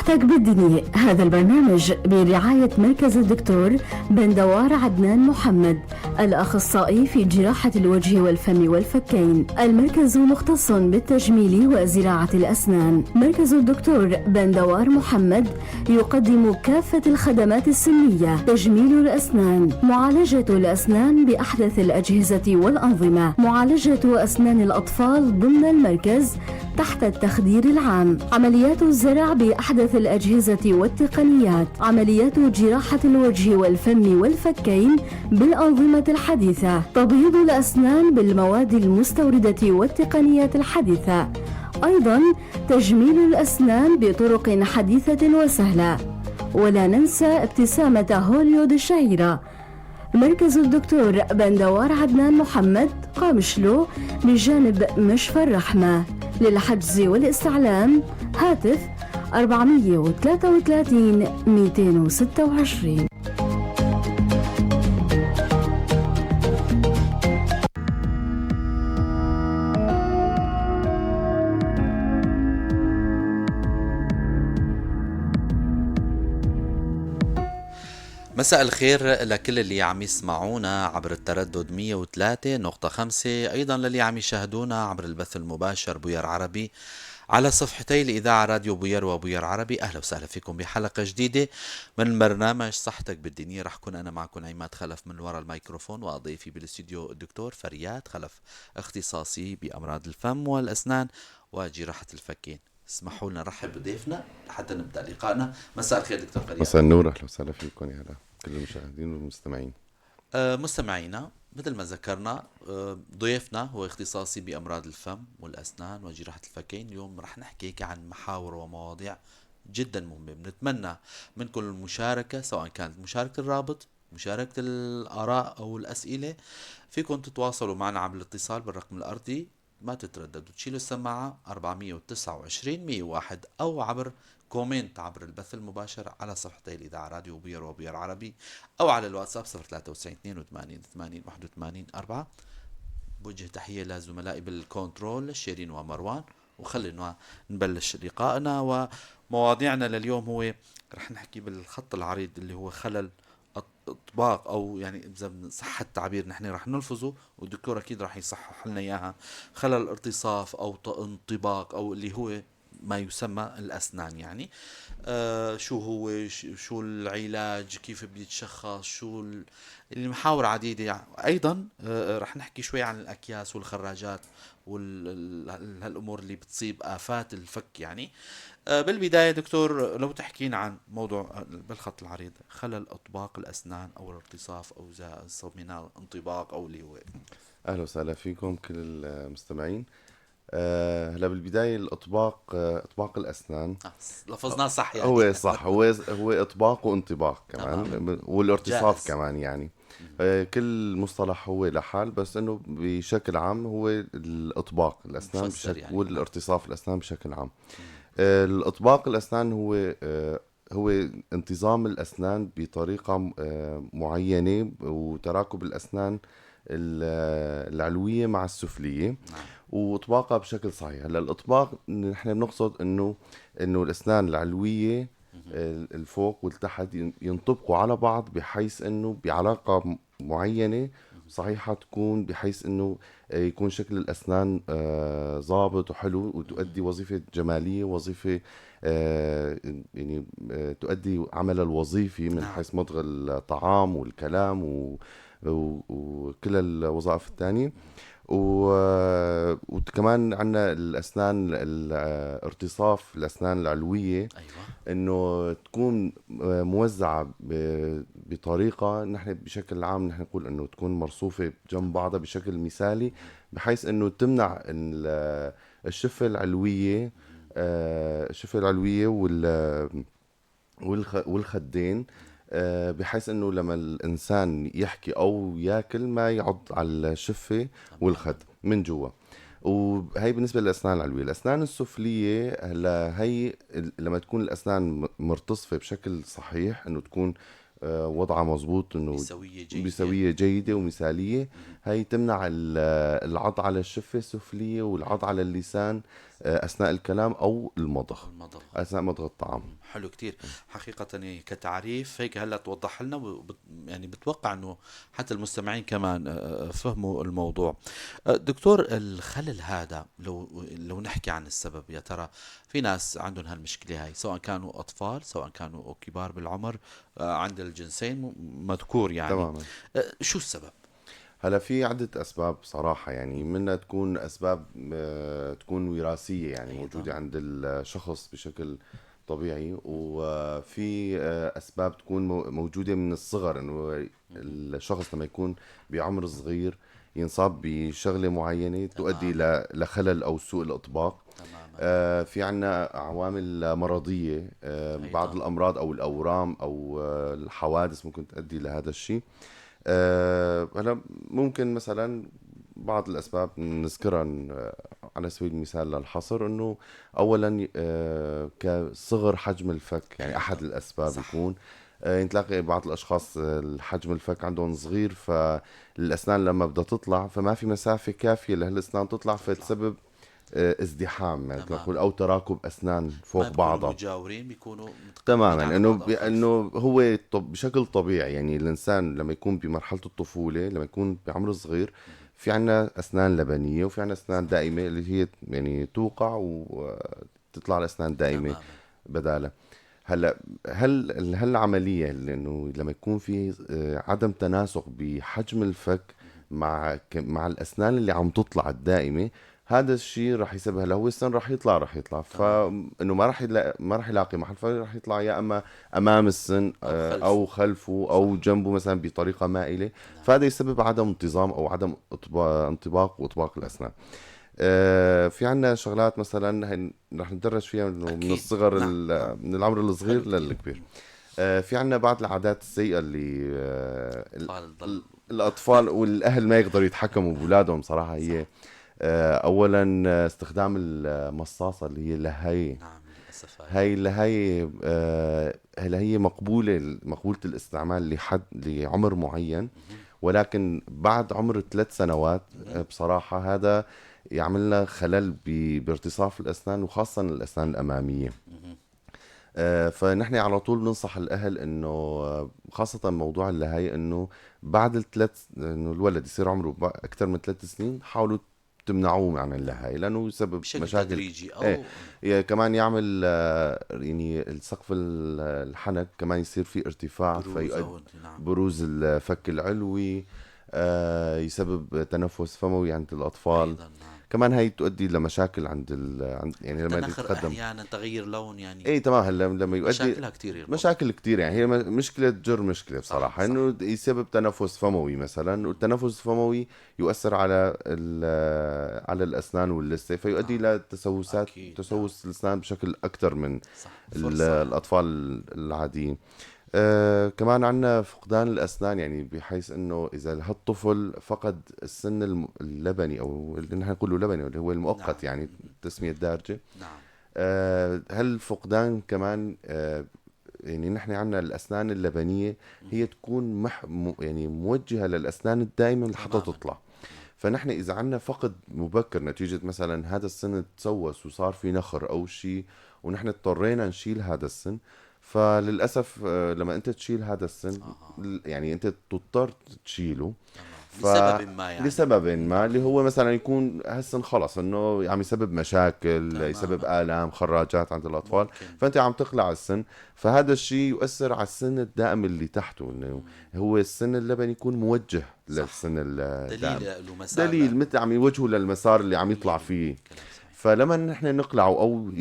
صحتك بالدنيا. هذا البرنامج برعاية مركز الدكتور بندوار عدنان محمد، الأخصائي في جراحة الوجه والفم والفكين. المركز مختص بالتجميل وزراعة الأسنان. مركز الدكتور بندوار محمد يقدم كافة الخدمات السنية: تجميل الأسنان، معالجة الأسنان بأحدث الأجهزة والأنظمة، معالجة أسنان الأطفال ضمن المركز تحت التخدير العام، عمليات الزرع بأحدث الأجهزة والتقنيات، عمليات جراحة الوجه والفم والفكين بالأنظمة الحديثة، تبييض الأسنان بالمواد المستوردة والتقنيات الحديثة، أيضا تجميل الأسنان بطرق حديثة وسهلة. ولا ننسى ابتسامة هوليود الشهيرة. مركز الدكتور بندوار عدنان محمد، قامشلو، بجانب مشفى الرحمة. للحجز والاستعلام هاتف 433 226. مساء الخير لكل اللي عم يسمعونا عبر التردد 103.5، أيضا للي عم يشاهدونا عبر البث المباشر بوير عربي على صفحتي الإذاعة راديو بوير وبوير عربي. أهلا وسهلا فيكم بحلقة جديدة من برنامج صحتك بالدنيا. رح كون أنا معكم عماد خلف من وراء الميكروفون، وضيفي بالاستديو الدكتور فرياد خلف، اختصاصي بأمراض الفم والأسنان وجراحة الفكين. اسمحوا لنا نرحب بضيفنا لحتى نبدأ لقائنا. مساء الخير دكتور فرياد. مساء النور، أهلا وسهلا فيكم، يا هلا كل المشاهدين والمستمعين. مستمعينا، مثل ما ذكرنا، ضيفنا هو اختصاصي بأمراض الفم والأسنان وجراحة الفكين. اليوم رح نحكي عن محاور ومواضيع جدا مهمة. بنتمنى منكم المشاركة، سواء كانت مشاركة الرابط، مشاركة الآراء أو الأسئلة. فيكم تتواصلوا معنا عبر الاتصال بالرقم الأرضي، ما تترددوا، تشيلوا السماعة 429 101، أو عبر comment عبر البث المباشر على صفحتي الإذاعة راديو بوير وبوير عربي، أو على الواتساب 093 82 80 81 4. بوجه تحية لزملائي بالكنترول شيرين ومروان، وخلينا نبلش لقائنا. ومواضيعنا لليوم هو رح نحكي بالخط العريض اللي هو خلل اطباق، او يعني اذا صح التعبير نحن رح نلفظه والدكتور اكيد رح يصحح لنا اياها، خلل ارتصاف او انطباق، او اللي هو ما يسمى الاسنان. يعني شو هو، شو العلاج، كيف بيتشخص، شو المحاور عديدة. يعني ايضا رح نحكي شوي عن الاكياس والخراجات والهالامور اللي بتصيب افات الفك. يعني بالبداية دكتور، لو تحكينا عن موضوع بالخط العريض خلل اطباق الاسنان او الارتصاف، او اذا سميناه انطباق او اللي هو. اهلا وسهلا فيكم كل المستمعين. هلا بالبداية الاطباق، اطباق الاسنان لفظناه صح يعني. هو صح، هو اطباق وانطباق كمان، والارتصاف جائز. كمان يعني كل مصطلح هو لحال، بس انه بشكل عام هو الاطباق الاسنان بشكل يعني. والارتصاف الاسنان بشكل عام. الاطباق الاسنان هو انتظام الاسنان بطريقة معينة، وتراكب الاسنان العلوية مع السفليه، واطباقها بشكل صحيح. هلا الاطباق نحن بنقصد انه الاسنان العلوية الفوق والتحت ينطبقوا على بعض، بحيث انه بعلاقة معينة صحيحه تكون، بحيث انه يكون شكل الاسنان ظابط وحلو، وتؤدي وظيفة جمالية، وظيفة يعني تؤدي عملها الوظيفي من حيث مضغ الطعام والكلام وكل الوظائف الثانية. وكمان عندنا الاسنان الارتصاف الاسنان العلوية، أيوة. انه تكون موزعة بطريقة نحن بشكل عام نحن نقول انه تكون مرصوفه جنب بعضها بشكل مثالي، بحيث انه تمنع الشفه العلوية، الشفه العلوية والخدين، بحيث انه لما الانسان يحكي او ياكل ما يعض على الشفه والخد من جوا. وهي بالنسبة للاسنان العلوية. الاسنان السفليه هلا هي لما تكون الاسنان مرتصفه بشكل صحيح، انه تكون وضعها مزبوط، انه بسوية جيدة. بسوية جيدة ومثالية، هي تمنع العض على الشفة السفلية والعض على اللسان أثناء الكلام أو المضغ. المضغ. أثناء مضغ الطعام. حلو كتير حقيقة، يعني كتعريف هيك هلا توضح لنا، يعني بتوقع انه حتى المستمعين كمان فهموا الموضوع. دكتور، الخلل هذا لو نحكي عن السبب، يا ترى في ناس عندهم هالمشكلة هاي، سواء كانوا أطفال سواء كانوا كبار بالعمر، عند الجنسين مذكور يعني. تماما. شو السبب؟ هلا في عدة أسباب صراحة، يعني منها تكون أسباب تكون وراثية، يعني موجودة عند الشخص بشكل طبيعي، وفي أسباب تكون موجودة من الصغر، إنه الشخص لما يكون بعمر صغير ينصاب بشغلة معينة تؤدي لخلل أو سوء الإطباق. في عنا عوامل مرضية، بعض الأمراض أو الأورام أو الحوادث ممكن تؤدي لهذا الشيء. هلا ممكن مثلا بعض الأسباب نذكرها على سبيل المثال للحصر، إنه أولاً، كصغر حجم الفك، يعني أحد الأسباب يكون، تلاقي بعض الأشخاص، الحجم الفك عندهم صغير، فالأسنان لما بدها تطلع فما في مسافة كافية لهالأسنان تطلع، فتسبب ازدحام، يعني تقول أو تراكب أسنان فوق ما بيكونوا بعضها. متجاورين، بيكونوا متقاربين على بعض أو إنه هو بشكل طبيعي، يعني الإنسان لما يكون بمرحلة الطفولة، لما يكون بعمر صغير، في عنا أسنان لبنية وفي عنا أسنان دائمة اللي هي توقع وتطلع الأسنان الدائمة بدالها. هلا هالعملية اللي إنه لما يكون في عدم تناسق بحجم الفك مع الأسنان اللي عم تطلع الدائمة، هذا الشيء راح يسبب. هلا هو السن راح يطلع، راح يطلع. فإنه ما راح يلاقي محل، فراح يطلع يا إما أمام السن، أو خلفه. أو خلفه أو جنبه مثلا بطريقة مائلة. فهذا يسبب عدم انتظام أو عدم انطباق وإطباق الأسنان. في عنا شغلات مثلا رح ندرج فيها إنه من الصغر من العمر الصغير للكبير. في عنا بعض العادات السيئة اللي أطفال ضل. الأطفال والأهل ما يقدروا يتحكموا بأولادهم صراحة. هي أولاً، استخدام المصاصة اللي هي اللهاية. نعم، للأسف هاي. هاي اللهاية، هلا هي مقبولة الاستعمال لعمر معين، ولكن بعد عمر 3 سنوات، بصراحة هذا يعمل لنا خلل بارتصاف الأسنان، وخاصة الأسنان الأمامية. فنحن على طول بننصح الأهل إنه، خاصة موضوع اللهاية، إنه بعد الثلاث، إنه الولد يصير عمره أكثر من 3 سنين، حاولوا تمنعوه عن اللهاية، لأنه يسبب بشكل مشاكل. تدريجي أو إيه. كمان يعمل، يعني السقف الحنك كمان يصير في ارتفاع، بروز فيؤدي أو نعم. بروز الفك العلوي، يسبب تنفس فموي عند الأطفال. أيضاً، نعم. كمان هاي تؤدي لمشاكل عند عند يعني لما تنخر يتقدم. أحياناً تغيير لون يعني. إيه تمام. هلا لما يؤدي مشاكلها كتير يا مشاكل كتير، يعني هي مشكلة تجر مشكلة بصراحة. إنه يسبب تنفس فموي مثلاً، والتنفس الفموي يؤثر على الأسنان واللثة، فيؤدي لتسوسات، تسوس الأسنان بشكل أكثر من فرصة. الأطفال العاديين. كمان عندنا فقدان الأسنان، يعني بحيث إنه إذا هالطفل فقد السن اللبني، أو اللي نحن نقوله لبني اللي هو المؤقت، يعني التسمية الدارجة. هالفقدان كمان، يعني نحن عندنا الأسنان اللبنية هي تكون موجهة للأسنان الدائمة لحتى تطلع. فنحن إذا عندنا فقد مبكر نتيجة مثلا هذا السن تسوس وصار في نخر أو شيء، ونحن اضطرينا نشيل هذا السن، فللأسف، لما أنت تشيل هذا السن، يعني أنت تضطر تشيله. لسبب ما يعني. لسبب ما، اللي هو مثلا يكون هالسن خلص إنه عم يسبب مشاكل، يسبب آلام، خراجات عند الأطفال. فأنت عم تقلع السن، فهذا الشيء يؤثر على السن الدائم اللي تحته، إنه هو السن اللبني يكون موجه للسن الدائم. دليل له مسار. دليل مثل عم يوجهه للمسار اللي عم يطلع فيه. كلام صحيح. فلما نحن نقلعه أو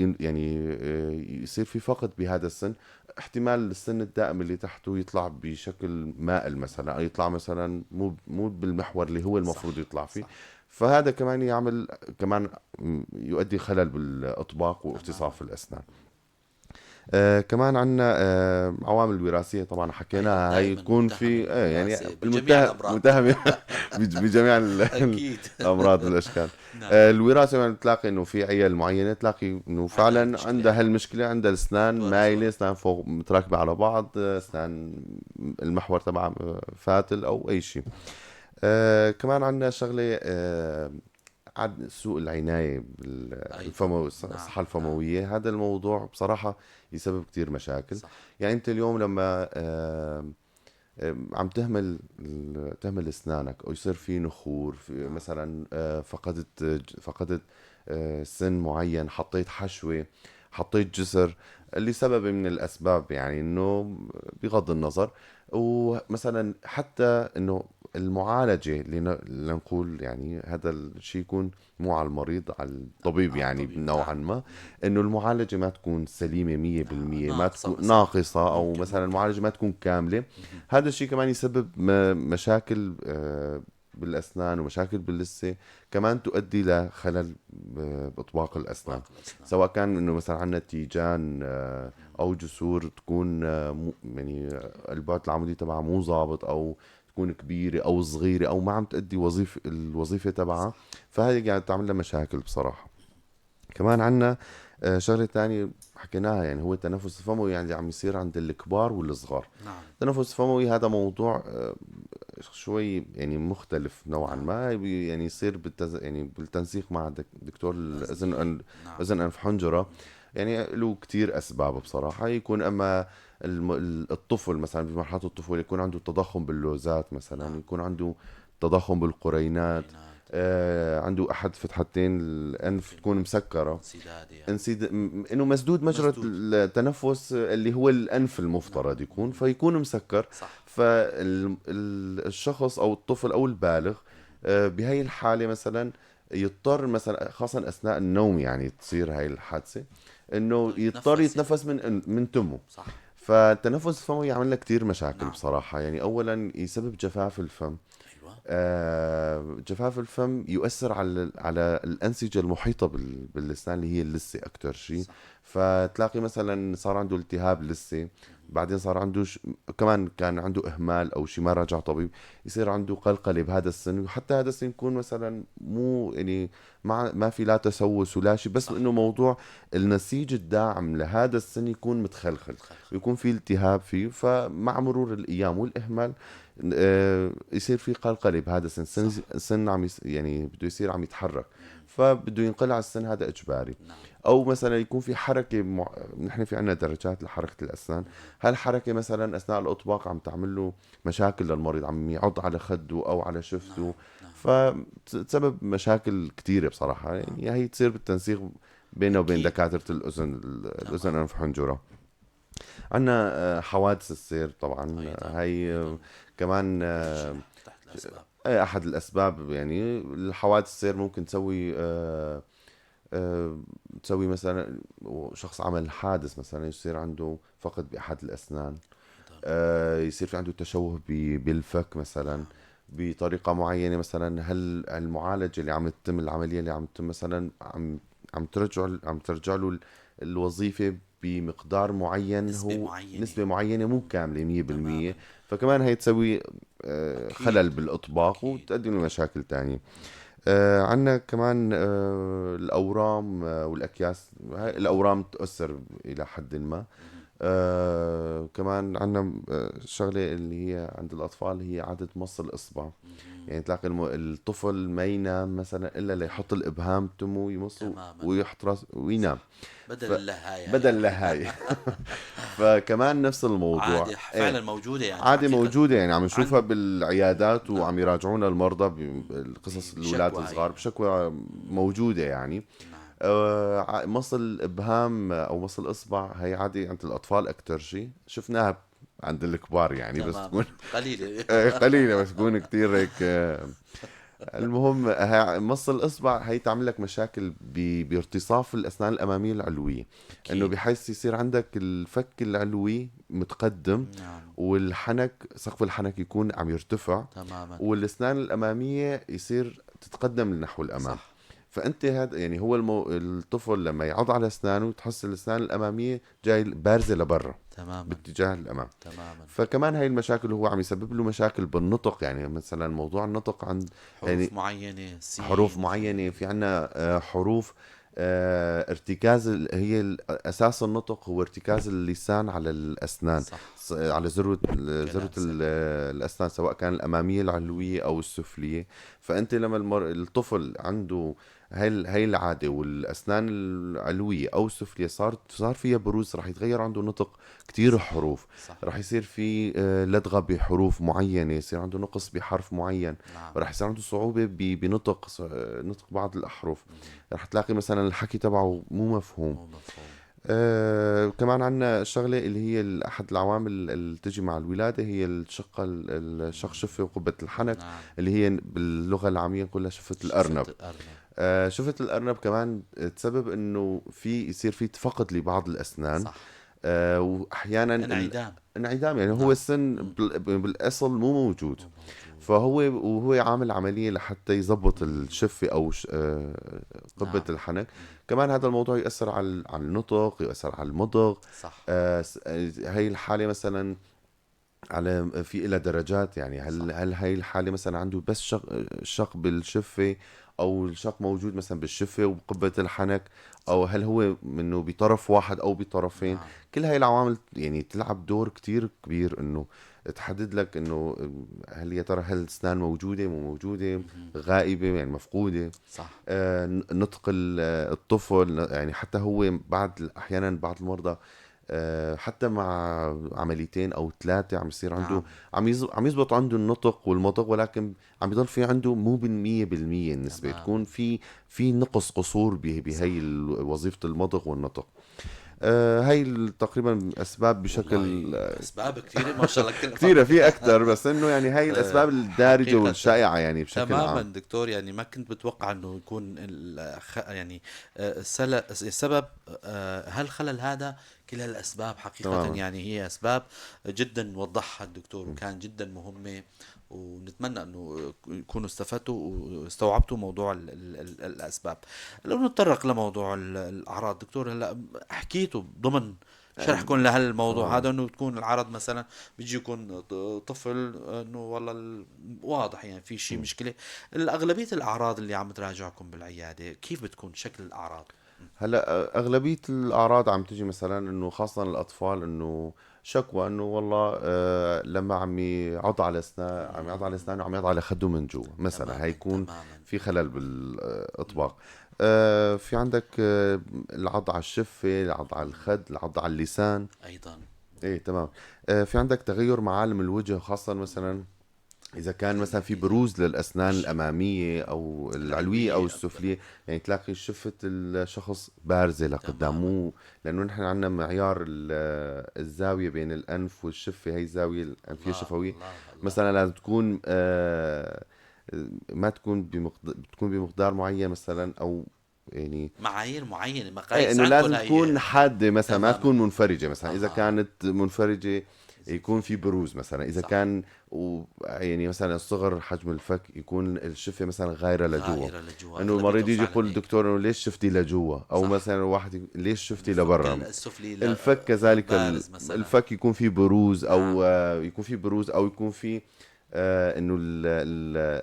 يصير في فقد بهذا السن، احتمال السن الدائم اللي تحته يطلع بشكل مائل مثلا، أو يطلع مثلا مو بالمحور اللي هو المفروض يطلع فيه. فهذا كمان يعمل، كمان يؤدي خلل بالإطباق وارتصاف الأسنان. كمان عندنا عوامل وراثية طبعا حكيناها، هي دائماً تكون متهمة في يعني بالوراثة بجميع الأمراض. متهمة بجميع الامراض والاشكال. نعم. الوراثة يعني بتلاقي انه في عيال معينة تلاقي انه فعلا المشكلة. عندها هالمشكلة، عندها الاسنان توارث. مايلة، اسنان فوق متراكبه على بعض، اسنان المحور تبعها فاتل او اي شيء. كمان عندنا شغله عد سوء العناية بالفموي، الصحة الفمويه، هذا الموضوع بصراحة يسبب كتير مشاكل. يعني انت اليوم لما عم تهمل اسنانك او يصير في نخور، في مثلا فقدت سن معين، حطيت حشوه، حطيت جسر لسبب من الاسباب، يعني انه بغض النظر، ومثلا حتى انه المعالجة لنقول يعني هذا الشيء يكون مو على المريض، على الطبيب، على يعني الطبيب، نوعا ما انه المعالجة ما تكون سليمة 100%، ما ناقصة تكون مثلاً. ناقصه، او مثلا المعالجة ما تكون كاملة. هذا الشيء كمان يسبب مشاكل بالاسنان ومشاكل باللثه، كمان تؤدي لخلل باطباق الاسنان. الأسنان. سواء كان انه مثلا عندنا تيجان او جسور تكون يعني البعد العمودي تبعها مو ظابط، او تكون كبيرة او صغيرة، او ما عم تأدي الوظيفة تبعها، فهي قاعدة تعمل لها مشاكل بصراحة. كمان عندنا شغله ثانية حكيناها، يعني هو التنفس الفموي، يعني عم يصير عند الكبار والصغار. التنفس الفموي هذا موضوع شوي يعني مختلف نوعا ما، يعني يصير يعني بالتنسيق مع دكتور الاذن اذن انف حنجره، يعني له كتير اسباب بصراحة. يكون اما الطفل مثلا بمرحلة الطفولة يكون عنده تضخم باللوزات مثلا، يكون عنده تضخم بالقرينات، قرينات. عنده احد فتحتين الانف تكون مسكره، انسداد يعني. انه مسدود مجرى مسدود. التنفس اللي هو الانف المفترض يكون، فيكون مسكر. فالشخص او الطفل او البالغ بهي الحالة مثلا يضطر مثلا خاصة اثناء النوم يعني تصير هاي الحادثة انه يضطر يتنفس يعني. يتنفس من تمه. فالتنفس الفموي يعمل لك كثير مشاكل بصراحة. يعني اولا يسبب جفاف الفم. جفاف الفم يؤثر على الأنسجة المحيطة باللسان اللي هي اللثة أكثر شيء. فتلاقي مثلا صار عنده التهاب لثة، بعدين صار عنده كمان كان عنده إهمال أو شيء ما راجع طبيب، يصير عنده قلقلة بهذا السن، وحتى هذا السن يكون مثلا مو يعني ما في لا تسوس ولا شيء، بس إنه موضوع النسيج الداعم لهذا السن يكون متخلخل، ويكون في التهاب فيه. فمع مرور الأيام والإهمال، يصير في قلقلة بهذا السن. السن عم يعني بده يصير عم يتحرك، فبده ينقلع السن هذا إجباري. أو مثلا يكون في حركة نحن في عنا درجات لحركة الأسنان، هالحركة مثلا أثناء الإطباق عم تعمل له مشاكل للمريض، عم يعض على خده أو على شفته. فتسبب مشاكل كثيرة بصراحة. يعني هي تصير بالتنسيق بينه وبين دكاترة الأذن أنف حنجرة. عنا حوادث السير طبعاً. هي كمان، تحت الأسباب. إيه، أحد الأسباب يعني الحوادث السير ممكن تسوي مثلاً شخص عمل حادث مثلاً يصير عنده فقد بأحد الأسنان، يصير في عنده تشوه بالفك مثلاً بطريقة معينة. مثلاً هل المعالجة اللي عم تتم، العملية اللي عم تتم مثلاً عم ترجع له الوظيفة بمقدار معين، نسبة هو معينة. نسبة معينة مو كاملة 100%. فكمان هي تسوي خلل بالإطباق وتؤدي لمشاكل تانية. عندنا كمان الأورام والأكياس. هاي الأورام تؤثر إلى حد ما. كمان عندنا شغلة اللي هي عند الأطفال هي عادة مص الإصبع. يعني تلاقي الطفل ما ينام مثلا إلا ليحط الإبهام بتمه ويمصه ويحط راسه وينام. بدل اللهاية. بدل اللهاية. فكمان نفس الموضوع. عادة فعلا موجودة يعني. عادة حقيقة. موجودة، يعني عم نشوفها بالعيادات وعم يراجعونا المرضى بالقصص بشكوى الأولاد الصغار بشكوى موجودة يعني. مص الإبهام أو مص الإصبع هي عادة عند الأطفال أكتر شيء، شفناها عند الكبار يعني، بس تكون قليلة. إيه، قليلة بس تكون كتير هيك. المهم، مص الإصبع هي تعمل لك مشاكل بارتصاف الأسنان الأمامية العلوية. إنه بحيث يصير عندك الفك العلوي متقدم، والحنك، سقف الحنك يكون عم يرتفع. والأسنان الأمامية يصير تتقدم نحو الأمام. فانت هذا يعني هو الطفل لما يعض على اسنانه تحس الاسنان الامامية جاي بارزة لبرا. تماما. باتجاه الامام. تماما. فكمان هاي المشاكل هو عم يسبب له مشاكل بالنطق، يعني مثلا موضوع النطق عند حروف يعني معينة، سين. حروف معينة، في عنا حروف ارتكاز هي اساس النطق هو ارتكاز اللسان على الاسنان. صح. على ذروة ذروة الاسنان سواء كان الامامية العلوية او السفليه. فانت لما الطفل عنده هاي العادة والاسنان العلوية او السفليه صار فيها بروز، رح يتغير عنده نطق كتير حروف. صح. رح يصير في لدغه بحروف معينة، يصير عنده نقص بحرف معين. نعم. رح يصير عنده صعوبة بنطق نطق بعض الاحرف. رح تلاقي مثلا الحكي تبعه مو مفهوم. مو مفهوم. كمان عندنا شغله اللي هي احد العوامل اللي تجي مع الولادة هي الشقة الشق شفه وقبه الحنك. نعم. اللي هي باللغة العامية نقولها شفه الارنب. شفة الأرنب. شفه الارنب كمان تسبب انه في يصير في فقد لبعض الاسنان. صح. واحيانا انعدام. انعدام، يعني هو نعم. السن بالاصل مو موجود. فهو وهو عامل عملية لحتى يزبط الشفه او قبه. نعم. الحنك. كمان هذا الموضوع يؤثر على النطق، يؤثر على المضغ. صح. هاي الحالة مثلا على في إلها درجات، يعني هل صح. هل هاي الحالة مثلا عنده بس شق بالشفه، او الشق موجود مثلا بالشفه وبقبه الحنك، او هل هو منه بطرف واحد او بطرفين. نعم. كل هاي العوامل يعني تلعب دور كتير كبير انه تحدد لك انه هل يا ترى هل الاسنان موجودة مو موجودة، غائبة يعني مفقودة. صح. نطق الطفل، يعني حتى هو بعد احيانا بعض المرضى حتى مع عمليتين او ثلاثة عم يصير عنده. نعم. عم يزبط عنده النطق والمضغ، ولكن عم يضل في عنده مو بالمية بالمية النسبة. تمام. تكون في نقص قصور بهي وظيفة المضغ والنطق. هاي تقريبا اسباب بشكل اسباب كثيرة ما شاء الله كثيرة، في اكثر، بس انه يعني هاي الاسباب الدارجة حقيقة. والشائعه يعني بشكل تماما عام. دكتور، يعني ما كنت بتوقع انه يكون يعني السبب هالخلل هذا كل هالاسباب حقيقة. تماما. يعني هي اسباب جدا وضحها الدكتور وكان جدا مهمة، ونتمنى انه يكونوا استفدتوا واستوعبتوا موضوع ال ال الاسباب. لو نتطرق لموضوع الاعراض دكتور، هلا حكيتوا ضمن شرحكم لهالموضوع هذا انه تكون العرض مثلا بيجي يكون طفل انه والله واضح يعني في شيء مشكلة. الاغلبية الاعراض اللي عم تراجعكم بالعيادة كيف بتكون شكل الاعراض؟ هلا اغلبية الاعراض عم تجي مثلا انه خاصة الاطفال انه شكوى انه والله لما عم يعض على اسنان، عم يعض على اسنانه عم يعض على خده من جوا مثلا، هي يكون في خلل بالاطباق. في عندك العض على الشفه، العض على الخد، العض على اللسان ايضا. ايه تمام. في عندك تغير معالم الوجه، خاصة مثلا اذا كان مثلا في بروز للاسنان الامامية او العلوية او السفليه، يعني تلاقي شفه الشخص بارزة لقدام، مو لانه نحن عندنا معيار الزاوية بين الانف والشفه، هي الزاوية الانفيه الشفويه مثلا لازم تكون ما تكون بتكون بمقدار معين مثلا، او يعني معايير معينة، مقاييس انه لازم تكون حادة مثلا، ما تكون منفرجه مثلا. اذا كانت منفرجه يكون في بروز مثلا، اذا صح. كان يعني مثلا صغر حجم الفك يكون الشفه مثلا غايره لجوا، انه المريض يجي يقول للدكتور انه ليش شفتي لجوا، او صح. مثلا واحد ليش شفتي لبرا. السفلي الفك كذلك الفك يكون في بروز، او يكون في بروز، او يكون في انه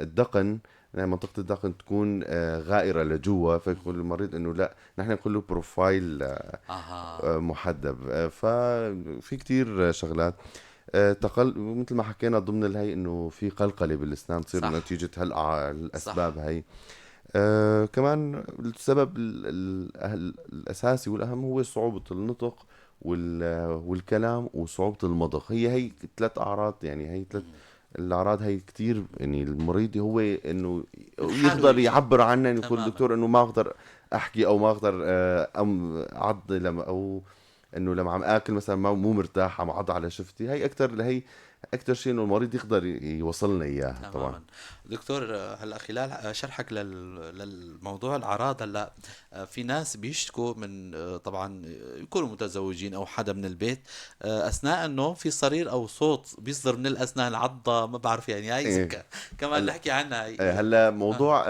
الدقن، منطقة الدقن تكون غائرة لجوا، فيقول المريض انه لا، نحن نقول له profile محدب. ففي كتير شغلات مثل ما حكينا ضمن الهي انه في قلقلة بالاسنان تصير نتيجة هالاسباب هي. كمان السبب الاساسي والاهم هو صعوبة النطق والكلام وصعوبة المضغ. هي ثلاث اعراض، يعني هي ثلاث الاعراض هي كتير، يعني المريض هو انه يقدر يعبر عنها، يعني يقول الدكتور انه ما اقدر احكي، او ما اقدر اعض لما، او انه لما عم اكل مثلا مو مرتاح عم اعض على شفتي. هي اكثر شيء انه المريض يقدر يوصلنا اياها. طبعا دكتور، هلا خلال شرحك للموضوع الاعراض، هلا في ناس بيشتكوا من طبعا يكونوا متزوجين او حدا من البيت اثناء النوم في صرير او صوت بيصدر من الاسنان، عضه ما بعرف يعني هاي إيه. كمان نحكي عنها. هلا موضوع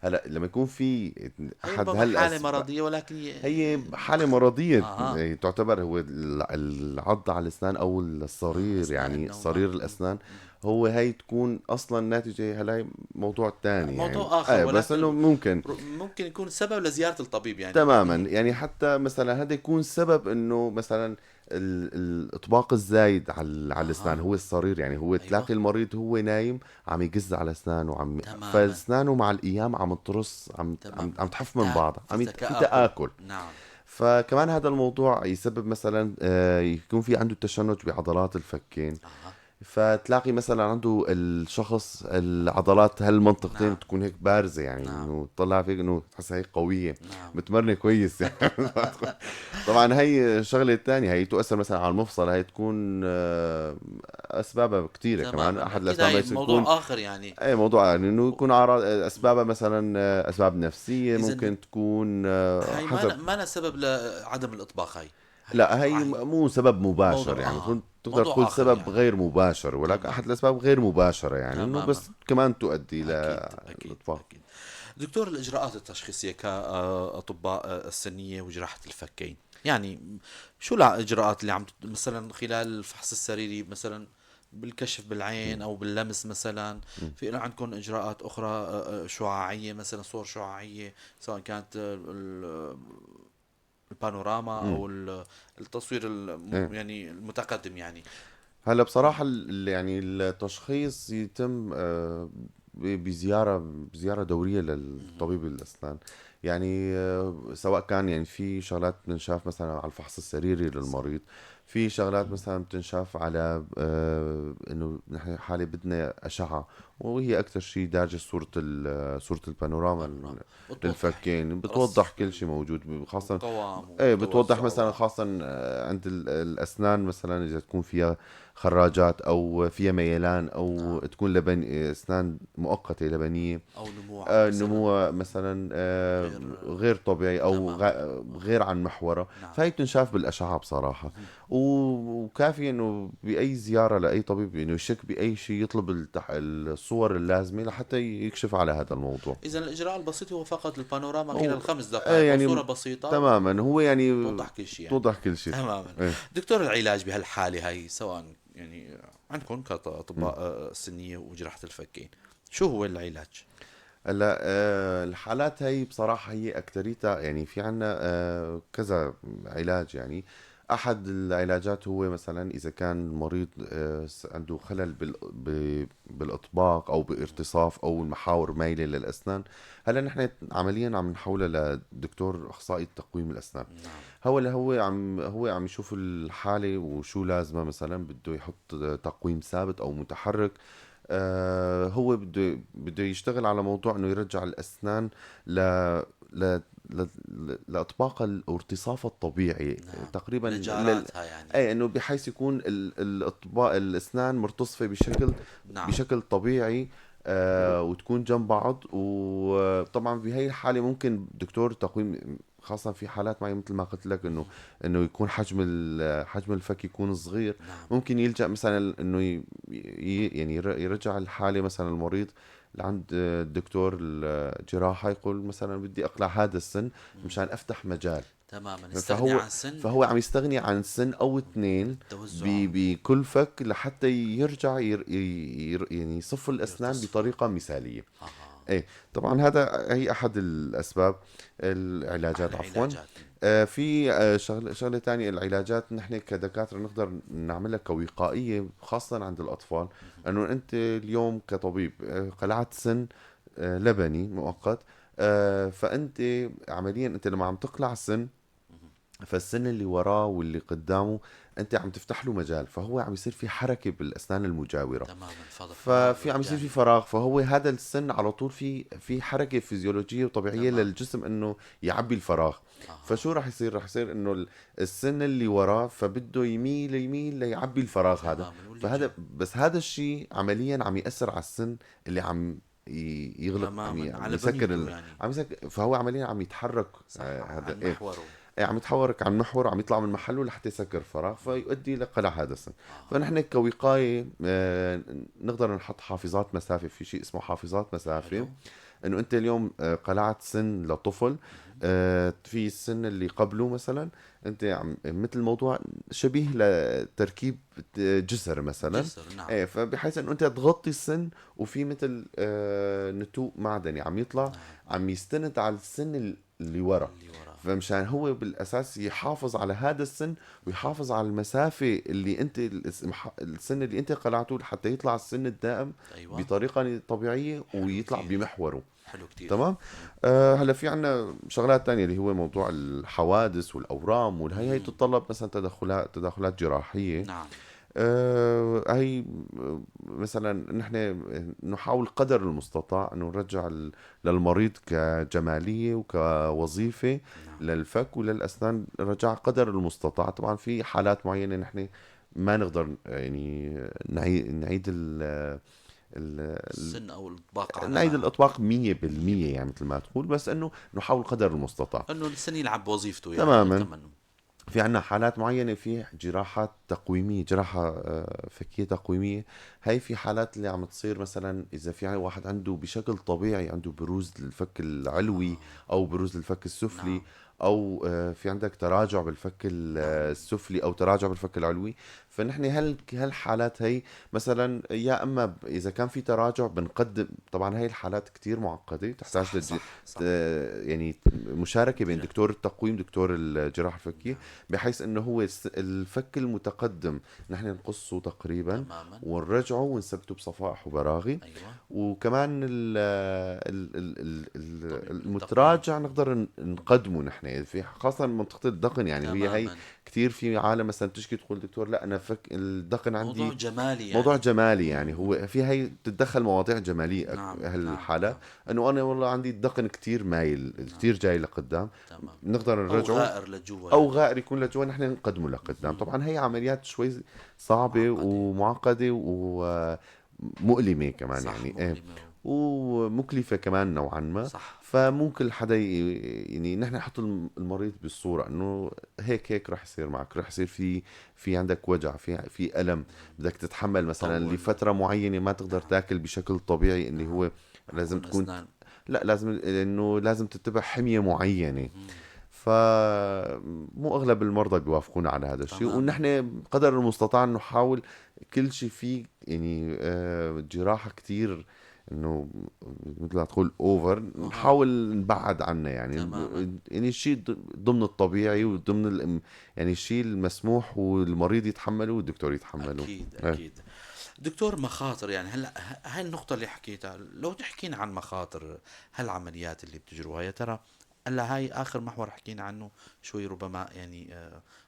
هلا لما يكون في هي احد ربما حالة هالاسباب، مرضية، ولكن هي حالة مرضية. هي تعتبر هو العض على الأسنان أو الصرير، أثناء يعني النوم. صرير الأسنان، هو هي تكون أصلاً ناتجة. هلا هي موضوع تاني يعني. موضوع آخر، إيه، بس ولكن إنه ممكن. ممكن يكون سبب لزيارة الطبيب يعني. تماماً، يعني حتى مثلاً هذا يكون سبب إنه مثلاً الإطباق الزايد على الأسنان، هو الصرير، يعني هو تلاقي المريض هو نايم عم يقز على أسنانه، فأسنانه مع الأيام عم ترص، عم تحف من بعضها، عم في في تآكل. تآكل. فكمان هذا الموضوع يسبب مثلاً، يكون في عنده تشنج بعضلات الفكين. فتلاقي مثلاً عنده الشخص العضلات هالمنطقتين تكون هيك بارزة، يعني إنه تطلع فيك إنه تحسها هيك قوية. متمرنة كويس يعني. طبعاً هي الشغلة الثانية، هي تؤثر مثلاً على المفصل، هي تكون أسبابها كثيرة كمان. أحد أكيد الأسباب هي هي موضوع تكون آخر يعني. إيه، موضوع يعني إنه يكون أعراض، أسبابها مثلاً، أسباب نفسية، إذن ممكن تكون، هاي حسب. ما لها سبب لعدم الإطباق هاي. لا، هي مو سبب مباشر يعني. تقدر موضوع تقول آخر سبب يعني. غير مباشر، ولكن أحد الأسباب غير مباشرة يعني، إنه بس كمان تؤدي للإطباق. دكتور، الإجراءات التشخيصية كأطباء السنية وجراحة الفكين، يعني شو الإجراءات اللي عم مثلاً خلال الفحص السريري، مثلاً بالكشف بالعين أو باللمس مثلاً، في عندكم إجراءات أخرى، شعاعية مثلاً، صور شعاعية، سواء كانت البانوراما أو التصوير المتقدم يعني. هلا بصراحة التشخيص يتم بزيارة دورية للطبيب الأسنان، سواء كان في شغلات بتنشاف مثلا على الفحص السريري للمريض، في شغلات مثلا بتنشاف على، إنه نحن حاليا بدنا أشعة، وهي أكثر شيء دارجة صورة البانوراما للفكين، بتوضح كل شيء موجود، خاصة القوام إيه، بتوضح والتوسع. مثلا خاصة، عند الأسنان مثلا إذا تكون فيها خراجات أو فيها ميلان أو تكون أسنان مؤقتة لبنية أو نمو مثلاً. نمو مثلا، غير طبيعي أو غير عن محوره. فهي بتنشاف بالأشعة بصراحة. وكافي إنه بأي زيارة لأي طبيب إنه يشك بأي شيء يطلب الصور اللازمة لحتى يكشف على هذا الموضوع. إذا الإجراء البسيط هو فقط البانوراما خلال 5 دقائق، صورة بسيطة. تماما، هو توضح كل شيء يعني. توضح كل شيء. تماما. دكتور، العلاج بهالحالة هاي، سواء عندكم كأطباء، سنية وجراحة الفكين، شو هو العلاج؟ هلا، الحالات هي بصراحة هي أكتريتها في عنا، كذا علاج. أحد العلاجات هو مثلا إذا كان المريض، عنده خلل بالإطباق أو بارتصاف أو المحاور مايلة للأسنان، هلا نحن عمليا عم نحولها لدكتور أخصائي تقويم الأسنان. هو اللي هو عم يشوف الحالة وشو لازمة، مثلا بده يحط تقويم ثابت أو متحرك، هو بده يشتغل على موضوع إنه يرجع الأسنان لإطباق الارتصاف الطبيعي. تقريباً لجاراتها يعني. إيه، إنه بحيث يكون الإطباق الأسنان مرتصفة بشكل طبيعي، وتكون جنب بعض. وطبعاً بهي الحالة ممكن دكتور تقويم، خاصة في حالات معينة مثل ما قلت لك إنه يكون حجم الفك يكون صغير. ممكن يلجأ مثلاً إنه يرجع الحالة مثلاً المريض لعند الدكتور الجراحة، يقول مثلاً بدي أقلع هذا السن مشان أفتح مجال. يستغني عن سن. فهو عم يستغني عن سن أو اثنين توزع. بكل فك لحتى يرجع يصف الأسنان يرتصف. بطريقة مثالية. إيه، طبعاً هذا هي أحد الأسباب العلاجات، أحد عفواً. العلاجات. في، شغلة تانية، العلاجات نحن كدكاترة نقدر نعملها كوقائية خاصة عند الأطفال، أنه أنت اليوم كطبيب، قلعت سن، لبني مؤقت، فأنت عمليا أنت لما عم تقلع سن، فالسن اللي وراه واللي قدامه أنت عم تفتح له مجال، فهو عم يصير في حركة بالأسنان المجاورة. تماماً، فضل. ففي عم يصير في فراغ، فهو هذا السن على طول في حركة فيزيولوجية وطبيعية للجسم إنه يعبي الفراغ. فشو راح يصير؟ راح يصير إنه السن اللي وراه فبده يميل ليعبي الفراغ هذا. واللي جاي. بس هذا الشيء عملياً عم يأثر على السن اللي عم يغلق، على يسكر بنيته يعني. عم يسكر، فهو عملياً عم يتحرك، هذا عن إيه. محوره. إيه، عم يتحرك عن محور، عم يطلع من محله لحتى يسكر فراغ، فيؤدي لقلع هذا السن. فنحن كوقاية، نقدر نحط حافظات مسافة، في شيء اسمه حافظات مسافة. انه انت اليوم قلعت سن لطفل، في السن اللي قبله مثلا انت عم مثل موضوع شبيه لتركيب جسر مثلا. جسر، نعم. ايه، فبحيث انه انت تغطي السن وفي مثل نتوء معدني عم يطلع، نعم. عم يستند على السن اللي ورا. فمشان هو بالاساس يحافظ على هذا السن ويحافظ على المسافة اللي انت السن اللي انت قلعته لحتى يطلع السن الدائم. أيوة. بطريقة طبيعية ويطلع كتير. بمحوره. حلو كتير. تمام. هلا في عنا شغلات تانية اللي هو موضوع الحوادث والاورام والهي، هي تتطلب مثلا تدخلات جراحية. نعم. هي مثلا نحن نحاول قدر المستطاع انه نرجع للمريض كجماليه وكوظيفه. نعم. للفك وللاسنان رجع قدر المستطاع. طبعا في حالات معينة نحن ما نقدر يعني نعيد السن او الاطباق، نعيد الاطباق 100% يعني مثل ما تقول، بس انه نحاول قدر المستطاع انه السن يلعب بوظيفته يعني. تماما. في عنا حالات معينة في جراحات تقويمية، جراحة فكية تقويمية. هاي في حالات اللي عم تصير مثلا إذا في واحد عنده بشكل طبيعي عنده بروز للفك العلوي أو بروز للفك السفلي. نعم. أو في عندك تراجع بالفك السفلي أو تراجع بالفك العلوي. فنحن هالحالات هي مثلا يا أما إذا كان في تراجع بنقدم، طبعا هاي الحالات كتير معقدة تحتاج صح صح. يعني مشاركة بين دكتور التقويم دكتور الجراحة الفكية، بحيث إنه هو الفك المتقدم نحن نقصه تقريبا ونرجعه ونثبته بصفائح وبراغي. أيوة. وكمان المتراجع نقدر نقدمه نحن في خاصة منطقة الدقن يعني. تماماً. هي كتير في عالم مثلا تشكي تقول دكتور لا أنا فك الدقن عندي موضوع جمالي يعني. موضوع جمالي يعني هو في هي تتدخل مواضيع جمالية. نعم. هالحالة. نعم. إنه أنا والله عندي الدقن كتير مايل. نعم. كتير جاي لقدام. تمام. نقدر نرجعه أو غائر لجوا أو غائر يكون لجوا نحن نقدمه لقدام. طبعا هي عمليات شوي صعبة ومعقدة ومؤلمة كمان. صح، يعني مؤلمة. ومكلفة كمان نوعا ما. صح. فممكن حدا يعني نحن نحط المريض بالصورة انه هيك هيك رح يصير معك، رح يصير في عندك وجع، في ألم بدك تتحمل مثلا لفترة معينة ما تقدر تاكل بشكل طبيعي، اللي هو لازم تكون لا لازم انه لازم تتبع حمية معينة. فمو اغلب المرضى بيوافقون على هذا الشيء، ونحن قدر المستطاع نحاول كل شيء فيه يعني جراحة كتير انه مثل ما تقول over، نحاول نبعد عنه يعني. تمام. يعني الشيء ضمن الطبيعي وضمن يعني الشيء المسموح والمريض يتحمله والدكتور يتحمله. اكيد اكيد. دكتور، مخاطر يعني هلا هاي النقطة اللي حكيتها، لو تحكينا عن مخاطر هالعمليات اللي بتجروها يا ترى. هلا هاي اخر محور حكينا عنه شوي ربما يعني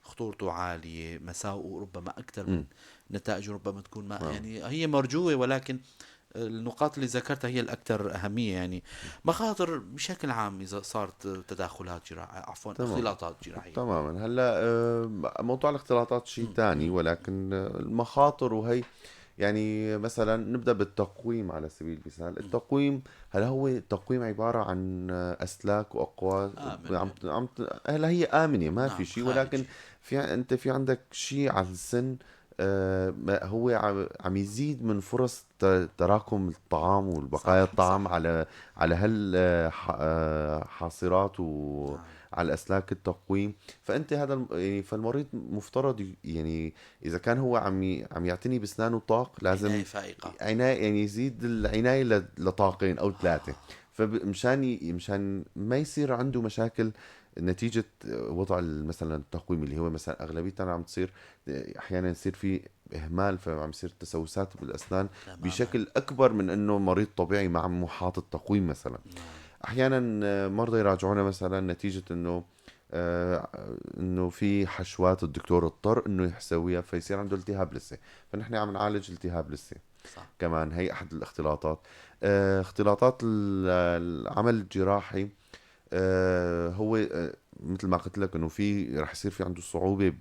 خطورته عالية، مساوئه ربما اكثر من نتائجه ربما تكون ما يعني هي مرجوة، ولكن النقاط اللي ذكرتها هي الأكثر أهمية. يعني مخاطر بشكل عام إذا صارت تداخلات جراحية، عفوا اختلاطات جراحية. تماما. هلا موضوع الاختلاطات شيء ثاني، ولكن المخاطر وهي يعني مثلا نبدأ بالتقويم على سبيل المثال. التقويم هلا هو التقويم عبارة عن أسلاك وأقواس هلا هي آمنة ما في شيء، ولكن في أنت في عندك شيء على السن هو عم يزيد من فرص تراكم الطعام والبقايا الطعام على هالحاصرات وعلى اسلاك التقويم. فانت هذا يعني فالمريض مفترض يعني اذا كان هو عم يعتني باسنانه طاق لازم عناية فائقة، عناية يعني يزيد العناية لطاقين او ثلاثة، فمشان مشان ما يصير عنده مشاكل نتيجة وضع مثلا التقويم اللي هو مثلا أغلبيتنا عم تصير أحيانا يصير في إهمال، فعم يصير تسوسات بالأسنان بشكل أكبر من إنه مريض طبيعي ما عم حاطط تقويم مثلا. أحيانا مرضى يراجعونا مثلا نتيجة إنه إنه في حشوات الدكتور اضطر إنه يسويها فيصير عنده التهاب لثة، فنحن عم نعالج التهاب لثة. صح. كمان هي أحد الاختلاطات. اختلاطات العمل الجراحي هو مثل ما قلت لك انه في رح يصير في عنده صعوبة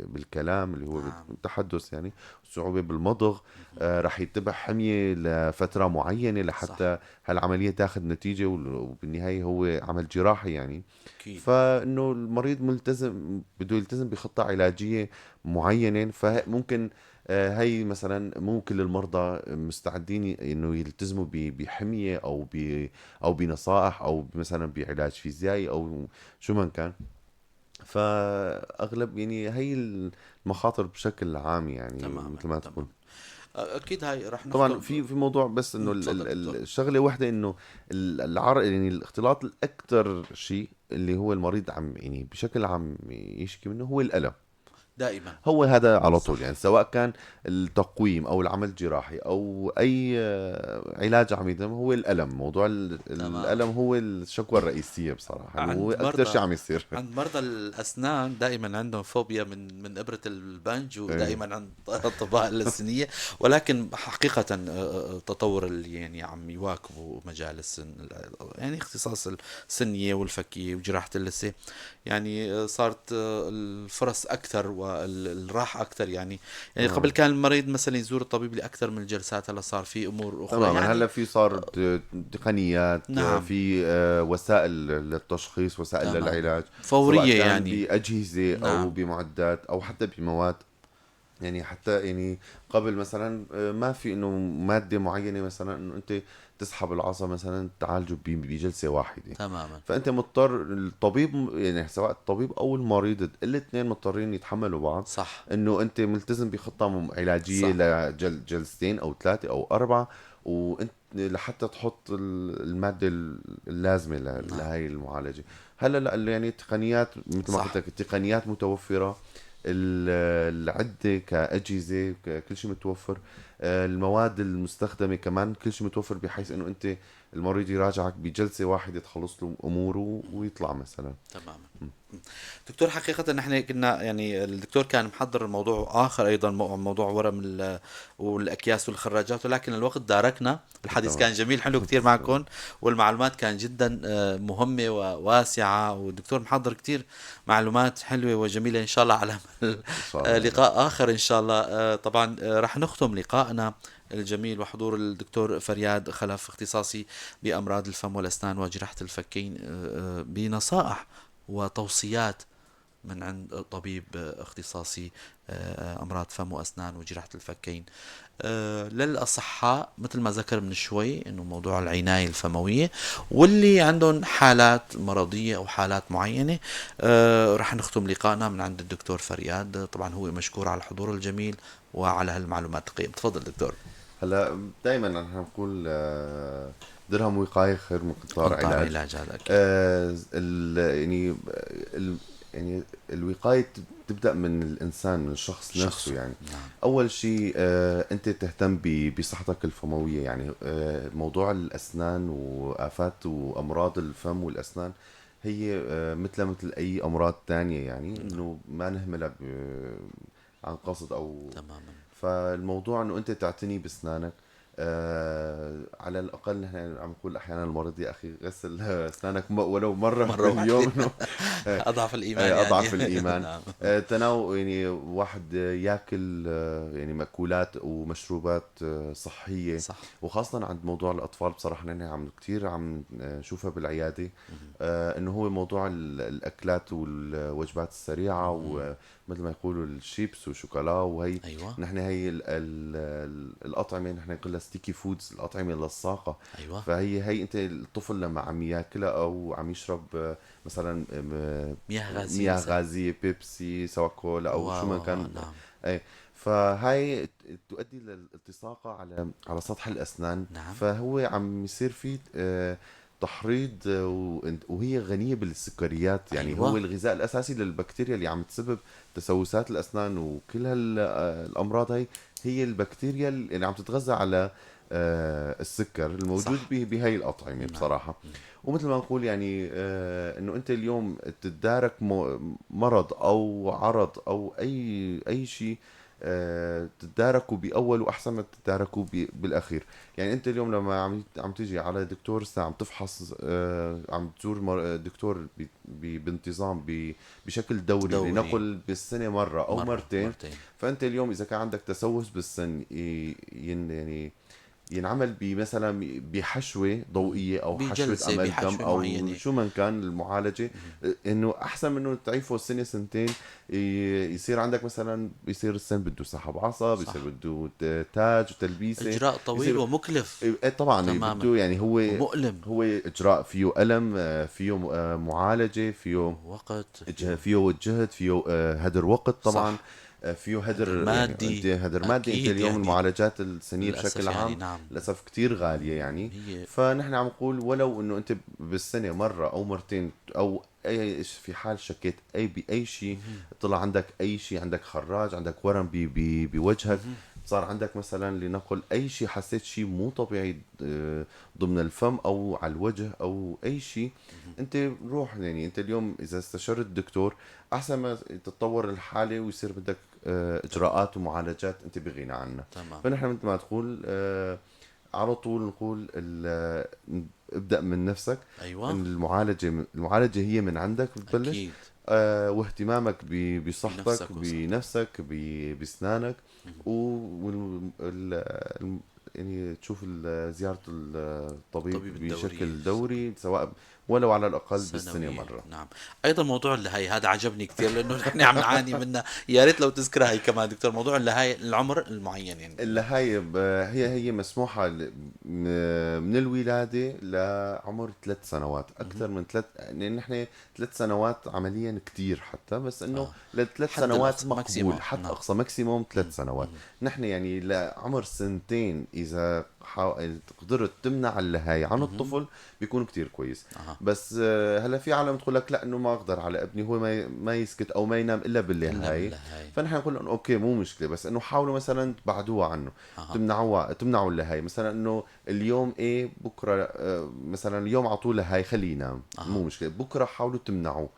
بالكلام اللي هو بالتحدث، يعني صعوبة بالمضغ، رح يتبع حمية لفترة معينة لحتى هالعمليه تاخذ نتيجة، وبالنهاية هو عمل جراحي يعني. أكيد. فانه المريض ملتزم، بده يلتزم بخطه علاجية معينة، فممكن هي مثلا مو كل المرضى مستعدين انه يلتزموا بحميه او بنصائح او مثلا بعلاج فيزيائي او شو ما كان. فاغلب يعني هي المخاطر بشكل عام يعني. تماماً، مثل ما تماماً. تقول. اكيد هاي رح طبعا نختم. في موضوع بس انه تفضل، تفضل. الشغلة واحدة، انه العرق، يعني الاختلاط الاكثر شيء اللي هو المريض عم يعني بشكل عام يشكي منه هو الالم. دائما هو هذا على طول، يعني سواء كان التقويم او العمل الجراحي او اي علاج عم يتم، هو الالم، موضوع الالم هو الشكوى الرئيسية بصراحة، عند هو اكثر شيء عم يصير. عند مرضى الاسنان دائما عندهم فوبيا من ابره البنج، ودائما عند اطباء السنيه، ولكن حقيقة التطور اللي يعني عم يواكبوا مجال السن، يعني اختصاص السنية والفكيه وجراحه اللثة، يعني صارت الفرص اكثر والراحة اكثر. يعني قبل كان المريض مثلا يزور الطبيب لاكثر من الجلسات، هلا صار في امور اخرى. تماما. يعني هلا في صار تقنيات، نعم. في وسائل للتشخيص، وسائل للعلاج فورية سواء كان يعني. باجهزه او بمعدات او حتى بمواد. يعني حتى يعني قبل مثلا ما في انه مادة معينة مثلا انه انت تسحب العصا مثلا تعالجه بجلسة واحدة. فانت مضطر، الطبيب يعني سواء الطبيب او المريض، الاثنين مضطرين يتحملوا بعض. انه انت ملتزم بخطه علاجية لجلستين او ثلاثة او اربعه، وانت لحتى تحط المادة اللازمة لهي المعالجة. هلا لا، يعني التقنيات مثل ما قلت لك، التقنيات متوفرة، العدة كاجهزه كل شيء متوفر، المواد المستخدمة كمان كل شيء متوفر، بحيث انه انت المريض يراجعك بجلسة واحدة تخلص له اموره ويطلع مثلا. تماما دكتور، حقيقة نحن كنا يعني الدكتور كان محضر الموضوع آخر أيضا، موضوع ورم والأكياس والخراجات، ولكن الوقت داركنا. الحديث كان جميل حلو كثير معكم، والمعلومات كان جدا مهمة وواسعة، والدكتور محضر كثير معلومات حلوة وجميلة إن شاء الله على إن شاء الله. لقاء آخر إن شاء الله. طبعا رح نختم لقاءنا الجميل وحضور الدكتور فرياد خلف، اختصاصي بأمراض الفم والأسنان وجراحة الفكين، بنصائح وتوصيات من عند طبيب اختصاصي أمراض فم وأسنان وجراحة الفكين للأصحاء، مثل ما ذكر من شوي إنه موضوع العناية الفموية واللي عندهم حالات مرضية أو حالات معينة. رح نختم لقائنا من عند الدكتور فرياد، طبعا هو مشكور على الحضور الجميل وعلى هالمعلومات القيمة. تفضل دكتور. هلا دايما نحن نقول درهم وقاية خير من قنطار قنطار علاج. علاج هذا أكيد. يعني يعني الوقاية تبدأ من الإنسان، من الشخص شخص. نفسه. يعني أول شيء أنت تهتم بصحتك الفموية، يعني موضوع الأسنان وآفات وأمراض الفم والأسنان هي مثل أي أمراض تانية، يعني إنه ما نهملها عن قصد أو فالموضوع إنه أنت تعتني بأسنانك. على الأقل نحن عم نقول أحيانا المريض يا أخي غسل أسنانك ولو مرة مرة واحدة. باليوم، إنه أضعف الإيمان أضعف يعني. الإيمان. تناول يعني واحد ياكل يعني مأكولات ومشروبات صحية. وخاصة عند موضوع الأطفال بصراحة نحن كتير عم نشوفها بالعيادة، إنه هو موضوع الأكلات والوجبات السريعة ومثل ما يقولوا الشيبس والشوكولا وهي. نحن هي الأطعمة نحن نقولها sticky foods، الأطعمة اللصاقة. فهي هي أنت الطفل لما عم ياكلها أو عم يشرب مثلاً، مياه غازية مياه مثلاً. غازية، بيبسي، سواء كولا أو شو ما كان. فهاي تؤدي للالتصاقة على سطح الأسنان. فهو عم يصير فيه تحريض، وهي غنية بالسكريات، يعني هو الغذاء الأساسي للبكتيريا اللي عم تسبب تسوسات الأسنان وكل الأمراض. هي البكتيريا اللي عم تتغذى على السكر الموجود بهي الأطعمة بصراحة. ومثل ما نقول إنه أنت اليوم تتدارك مرض أو عرض أو أي شيء، تتداركوا بأول وأحسن ما تتداركوا بالأخير. يعني أنت اليوم لما عم تيجي على دكتور سنان، عم تفحص، عم تزور دكتور بانتظام، بشكل دوري، لنقل بالسنة مرة أو مرتين. مرتين. فأنت اليوم إذا كان عندك تسوس بالسن يعني ينعمل بمثلا بحشوه ضوئية او حشوه بجلسة، amalgam بحشوة او معينة. شو ما كان المعالجة، انه احسن من انه تعيفه سنة سنتين يصير عندك مثلا بيصير السن بده سحب عصب، بيصير بده تاج وتلبيسه، اجراء طويل ومكلف. ايه طبعا. تماماً. بده يعني هو ومؤلم. هو اجراء فيه الم، فيه معالجة، فيه وقت، فيه جهد، فيه هدر وقت طبعا. فيه هدر مادي. يعني انت هدر مادي. انت أكيد اليوم يعني. المعالجات السنية للأسف بشكل يعني عام للاسف كتير غالية يعني. فنحن عم نقول ولو انه انت بالسنة مرة او مرتين او اي في حال شكيت اي باي شيء، طلع عندك اي شيء، عندك خراج، عندك ورم بي بوجهك، صار عندك مثلا لنقل اي شيء، حسيت شيء مو طبيعي ضمن الفم او على الوجه او اي شيء، انت روح. يعني انت اليوم اذا استشرت الدكتور احسن ما تتطور الحالة ويصير بدك اجراءات ومعالجات انت بغنى عنها. فنحن مثل ما تقول على طول نقول ابدا من نفسك. المعالجة هي من عندك بتبلش. واهتمامك بصحتك، بنفسك وصحتك. بنفسك، باسنانك، يعني تشوف زيارة الطبيب الطبيب الدوري. بشكل دوري، سواء ولو على الأقل بالسنة سنوية. مرة. نعم، ايضا موضوع اللهاي هذا عجبني كثير لانه نحن عم نعاني منه، يا ريت لو تذكرها هي كمان دكتور، موضوع اللهاي العمر المعين يعني. اللهاي هي مسموحة من الولادة لعمر 3 سنوات، أكثر من 3، يعني نحن 3 سنوات عمليا كثير حتى، بس إنه لثلاث حد سنوات الأقصى، مقبول، maximum. حد أقصى maximum 3 سنوات. نحن يعني لعمر سنتين إذا قدرت تمنع اللهاي عن الطفل بيكون كتير كويس. بس هلا في عالم تقول لك لا، انه ما اقدر على ابني، هو ما يسكت او ما ينام الا باللهاي. إلا باللهاي. فنحن نقول انه okay مو مشكلة، بس انه حاولوا مثلا تبعدوها عنه، تمنعوا اللهاي، مثلا انه اليوم ايه بكره، مثلا اليوم اعطوه لهاي خليه ينام، مو مشكلة، بكره حاولوا تمنعوه.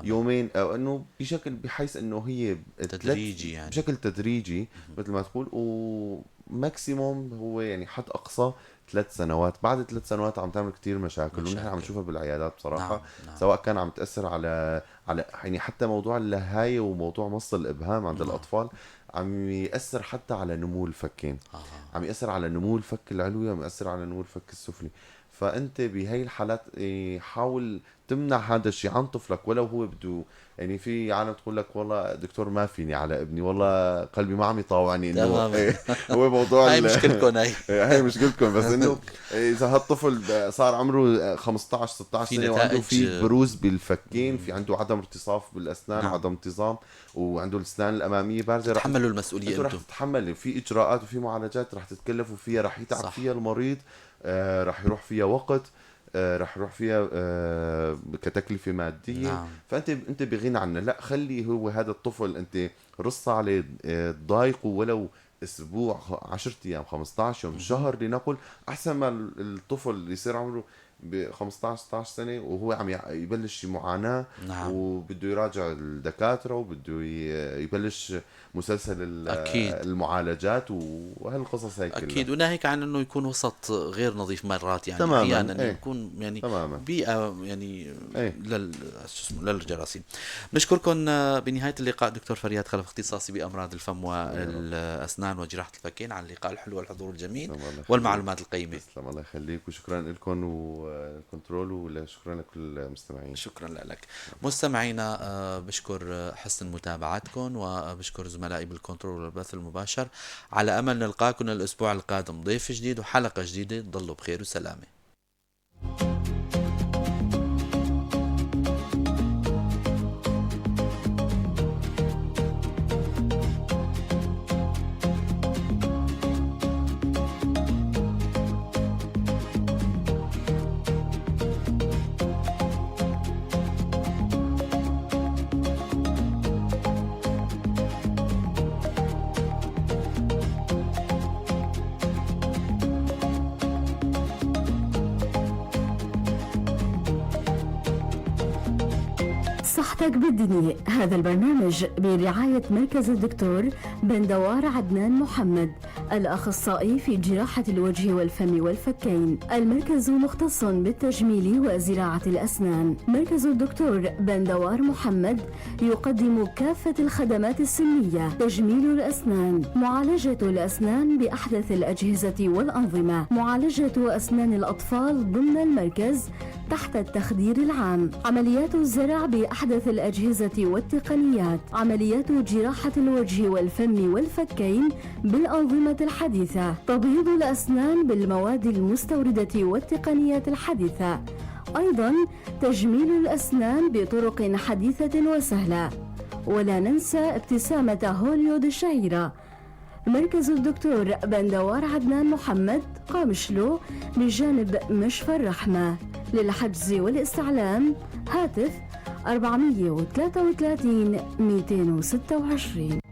يومين، او انه بشكل بحيث انه هي تدريجي يعني. بشكل تدريجي مثل ما تقول، و maximum هو يعني حد اقصى 3 سنوات. بعد 3 سنوات عم تعمل كتير مشاكل، ونحن عم مشاكل. نشوفها بالعيادات بصراحة. نعم. سواء كان عم تأثر على يعني حتى موضوع اللهاية وموضوع مص الإبهام عند الأطفال عم يأثر حتى على نمو الفكين. عم يأثر على نمو الفك العلوي، وعم يأثر على نمو الفك السفلي. فأنت بهي الحالات حاول تمنع هذا الشيء عن طفلك ولو هو بده. يعني في عالم تقول لك والله دكتور ما فيني على ابني، والله قلبي ما عم يطاوعني انه هو موضوع هاي مشكلتكم هاي. هاي مشكلتكم، بس انه اذا هالطفل صار عمره 15 16 في سنة وعنده نتائج في بروز بالفكين، في عنده عدم ارتصاف بالاسنان، وعدم انتظام، وعنده الاسنان الامامية بارزة، رح تحملوا المسؤولية انتوا رح انتم. تتحملوا في اجراءات وفي معالجات رح تتكلفوا فيها، رح يتعب فيها المريض، رح يروح فيها وقت، رح يروح فيها كتكلفة مادية. فأنت بغنى عنه، لا خلي هو هذا الطفل أنت رص عليه، تضايقه ولو أسبوع، 10 أيام، 15 يوم، شهر لنقل، أحسن ما الطفل يصير عمره ب 15 16 سنة وهو عم يبلش معاناة. وبده يراجع الدكاترة وبده يبلش مسلسل المعالجات وهالقصص هاي كلها. أكيد، وناهيك عن إنه يكون وسط غير نظيف مرات، أحيانا يكون بيئة للجراثيم. نشكركم بنهاية اللقاء دكتور فرياد خلف، اختصاصي بأمراض الفم والأسنان وجراحة الفكين، على اللقاء الحلو والحضور الجميل تسلم، الله يخليك. والمعلومات القيمة. تسلم، الله يخليك، وشكرا لكم والكنترول، وشكرا لكل المستمعين. شكرا لك مستمعينا، بشكر حسن متابعتكم وبشكر زملائي بالكنترول والبث المباشر، على أمل نلقاكم الأسبوع القادم ضيف جديد وحلقة جديدة. ضلوا بخير وسلامة. صحتك بالدنيا، هذا البرنامج برعاية مركز الدكتور بندوار عدنان محمد، الأخصائي في جراحة الوجه والفم والفكين. المركز مختص بالتجميل وزراعة الأسنان. مركز الدكتور بندوار محمد يقدم كافة الخدمات السنية: تجميل الأسنان، معالجة الأسنان بأحدث الأجهزة والأنظمة، معالجة أسنان الأطفال ضمن المركز تحت التخدير العام، عمليات الزرع بأحدث الأجهزة والتقنيات، عمليات جراحة الوجه والفم والفكين بالأنظمة الحديثة، تبييض الأسنان بالمواد المستوردة والتقنيات الحديثة، أيضا تجميل الأسنان بطرق حديثة وسهلة. ولا ننسى ابتسامة هوليود الشهيرة. مركز الدكتور بندوار عدنان محمد، قامشلو، بجانب مشفى الرحمة. للحجز والاستعلام هاتف 433 226.